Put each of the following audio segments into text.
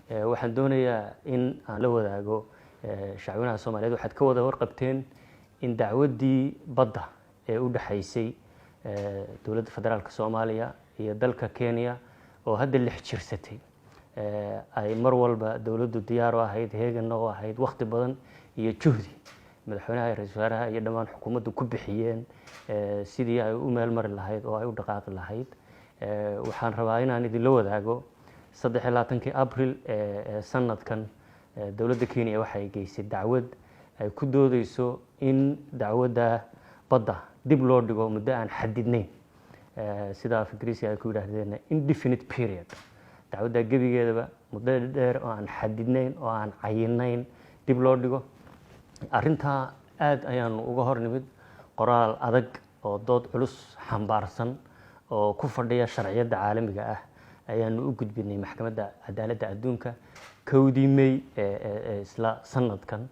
Waxaan doonayaa in aan la wadaago shacweynaha Soomaaliyeed. Waxaad ka wada warqabteen in dacwaddii badda ee u dhexaysay Dowladda Federaalka Soomaaliya iyo dalka Kenya, oo hadda 6 jirsatay, ay mar walba dowladdu diyaar u ahayd, heeganna u ahayd, wakhti badan iyo juhdi madaxweynaha, ra-iisul wasaaraha iyo dhammaan xukuumaddu ku bixiyeen sidii ay u meel mari lahayd oo ay u dhaqaaqi lahayd. Waxaan rabaa inaan idinla wadaago 23-kii Abril ee sanadkan dowladda Kenya waxay geysay dacwad ay ku doodeyso in dacwadda badda dib loo dhigo muddo aan xadidnayn, sida af Ingiriisiga ay ku yidhaahdeen indefinite period. Dacwadda gebigeedaba muddo dheer oo aan xadidnayn oo aan cayinayn dib loo dhigo. Arrintaa aada ayaanu uga hor nimid, qoraal adag oo dood culus xambaarsan oo ku fadhiya sharciyadda caalamiga ah ayaanu u gudbinay Maxkamadda Cadaaladda Adduunka 1dii May ee isla sanadkan,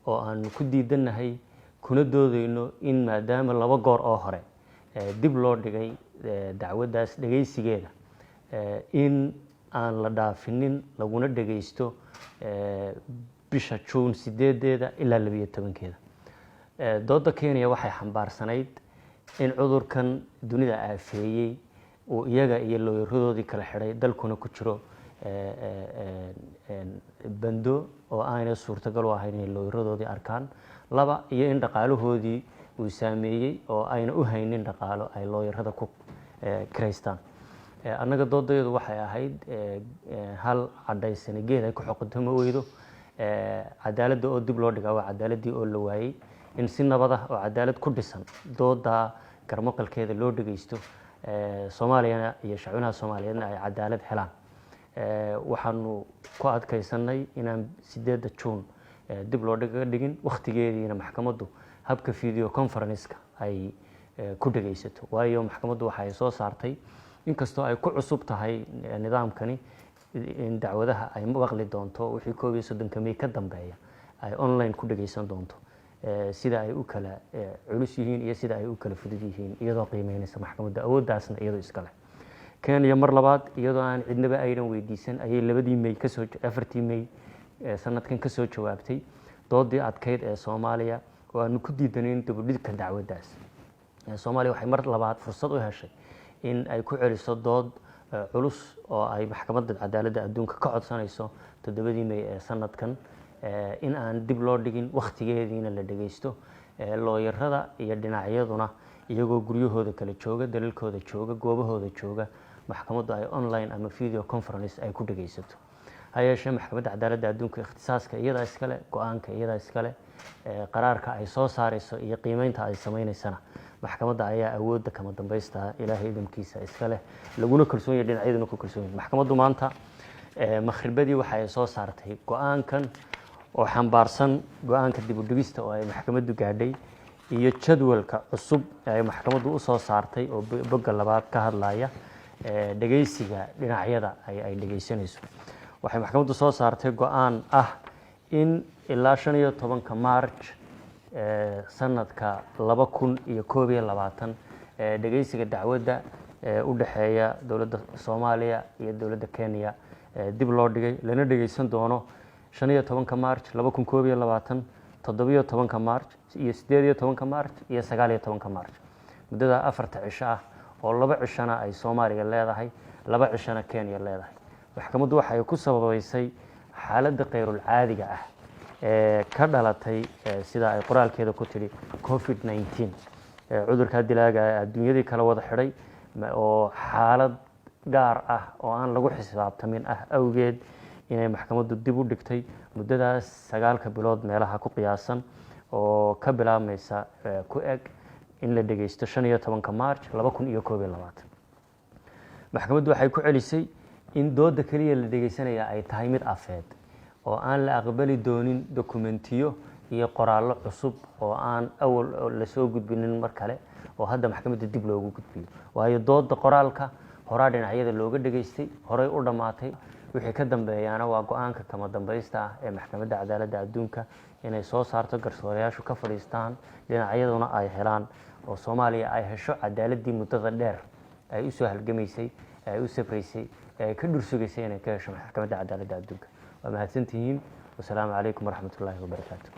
oo aanu ku diidanahay kuna doodeyno in maadaama laba goor oo hore dib loo dhigay dacwaddaas dhegaysigeeda, in aan la dhaafinin, laguna dhegaysto bisha Juun 8-deeda ilaa 12-keeda. Doodda Kenya waxay xambaarsanayd in cudurkan dunida aafeeyey uu iyaga iyo looyaradoodii kala xidhay, dalkuna ku jiro bando, oo aanay suurtagal u ahayn inay looyaradoodii arkaan. Laba, iyo in dhaqaalahoodii uu saameeyey oo ayna u haynin dhaqaalo ay looyarada ku kiraystaan. Annaga doodayadu waxay ahayd hal cadhaysani geed ay ku xoqoto ma weydo. Cadaaladda oo dib loo dhigaa waa cadaaladdii oo la waayey. In si nabad ah oo cadaalad ku dhisan doodaa garmaqalkeeda loo dhegeysto, Soomaaliyana iyo shacwinaha Soomaaliyeedna ay cadaalad helaan. Waxaanu ku adkaysanay inaan 8-da Juun dib loo dhigin, wakhtigeediina maxkamaddu habka video conference-ka ay ku dhegaysato, waayo maxkamaddu waxa ay soo saartay, inkastoo ay ku cusub tahay nidaamkani, in dacwadaha ay maqli doonto wixii 31-ka May ka dambeeya ay online ku dhegaysan doonto, sida ay u kala culus yihiin iyo sida ay u kala fudud yihiin, iyadoo qiimeynaysa maxkamadda awooddaasna iyadoo iska leh. Kenya mar labaad, iyadoo aan cidnaba aynan weydiisan, ayay 2dii May kasoo, 4tii May sanadkan kasoo jawaabtay doodii adkeyd ee Soomaaliya oo aanu ku diidanayn dibudhigka dacwaddaas. Soomaaliya waxay mar labaad fursad u heshay in ay ku celiso dood culus oo ay Maxkamadda Cadaaladda Adduunka ka codsanayso 7dii May ee sanadkan in aan dib loo dhigin, wakhtigeediina la dhegaysto, looyarada iyo dhinacyaduna iyagoo guryahooda kala jooga, dalalkooda jooga, goobahooda jooga, maxkamaddu ay online ama video conference ay ku dhegaysato. Ha yeeshee, Maxkamadda Cadaaladda Adduunka ikhtisaaska iyadaa iskale, go-aanka iyadaa iskale, qaraarka ay soo saareyso iyo qiimeynta ay sameyneysana maxkamadda ayaa awoodda kama dambaysta, Ilaahay idamkiisa, iska leh, laguna kalsoon yahay, dhinacyaduna ku kalsoon yahay. Maxkamaddu maanta makhribadii waxa ay soo saartay go-aankan oo xambaarsan go-aanka dib u dhigista oo ay maxkamaddu gaadhay iyo jadwalka cusub ee ay maxkamaddu usoo saartay oo bogga labaad ka hadlaya dhegeysiga dhinacyada ay dhegeysanayso. Waxay maxkamaddu soo saartay go-aan ah in ilaa 15-ka March sanadka 2021 dhegeysiga dacwadda u dhexeeya dowladda Soomaaliya iyo dowladda Kenya dib loo dhigay, lana dhegeysan doono 15-ka March 2021, 17-ka March iyo 18-ka March iyo 19-ka March, muddada 4ta cisho ah, oo 2 cishona ay Soomaaliya leedahay, 2 cishona Kenya leedahay. Maxkamaddu waxay ku sababeysay xaaladda khayrul caadiga ah ee ka dhalatay, sida ay qoraalkeeda ku tidhi, COVID-19, cudurkaa dilaaga ee adduunyadii kala wada xidhay, oo xaalad gaar ah oo aan lagu xisaabtamin ah awgeed, inay maxkamaddu dib u dhigtay muddadaas 9-ka bilood meelaha ku qiyaasan, oo ka bilaabmaysa, ku eg in la dhegeysto 15-ka March 2021. Maxkamaddu waxay ku celisay in dooda keliya la dhegeysanaya ay tahay mid afeed, oo aan la aqbali doonin dokumentiyo iyo qoraallo cusub oo aan awal lasoo gudbinin mar kale oo hadda maxkamadda dib loogu gudbiyo, waayo dooda qoraalka horaa dhinacyada looga dhegaystay, horay u dhammaatay. Wixii ka dambeeyaana waa go-aanka kama dambaysta ah ee Maxkamadda Cadaaladda Adduunka inay soo saarto, garsoorayaashu ka fadhiistaan, dhinacyaduna ay helaan, oo Soomaaliya ay hesho cadaaladdii muddada dheer ay usoo halgamaysay, ay u safraysay. ee ay ka dhursugaysay inay ka hesho Maxkamadda Cadaaladda Adduunka. Waa mahadsantihiin. Wasalaamu calaykum waraxmatullaahi wabarakaatu.